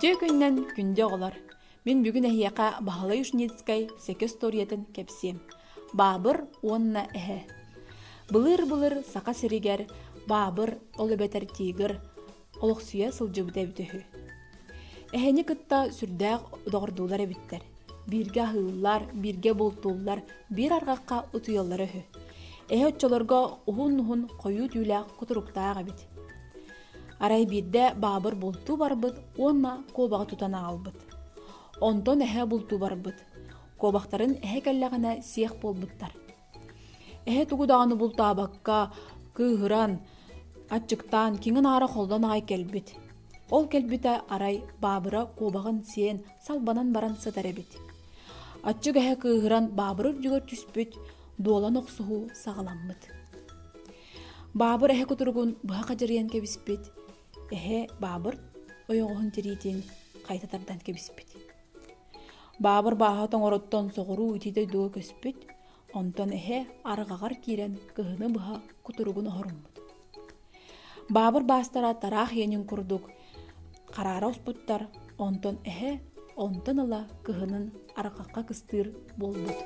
Үтүө күнүнэн күндү оҕолор! Мин бүгүн эһиэхэ Баһылай Ушницкай сэки остуоруйатын кэпсиэм. Баабыр уонна эһэ. Былыр-былыр Саха сиригэр баабыр, ол эбэтэр тигр, олохсуйа сылдьыбыта эбитэ үһү. Эһэни кытта сүрдээх доҕордуулар эбиттэр. Бииргэ аһыыллар, бииргэ бултууллар, биир арҕахха утуйаллара үһү. Эһэ оччолорго уһун-уһун хойуу түүлээх кутуруктаах эбит. Арай биирдэ баабыр бултуу барбыт уонна куобаҕы тутан аҕалбыт. Онтон эһэ бултуу барбыт. Куобахтарын эһэ кэллэҕинэ сиэх буолбуттар. Эһэ тугу даҕаны бултаабакка, кыыһыран, аччыктаан, киҥин-аара холлон аҕай кэлбит. Ол кэлбитэ арай баабыра куобаҕын сиэн, салбанан баран сытар эбит. Аччык эһэ кыыһыран баабыр үрдүгэр түспүт, дуолан охсуһуу саҕаламмыт. Баабыр эһэ кутуругун быһа хадьырыйан кэбиспит, эһэ баабыр ойоҕоһун тириитин хайта тардан кэбиспит. Баабыр бааһа тоҥороттон соҕуруу ити дойдуга көспүт, онтон эһэ арҕаҕар киирэн кыһыны быһа кутуругун оһоруммут. Баабыр баастара тараах иэнин курдук хараара оспуттар, онтон эһэ онтон ыла кыһынын арҕахха кыстыыр буолбут.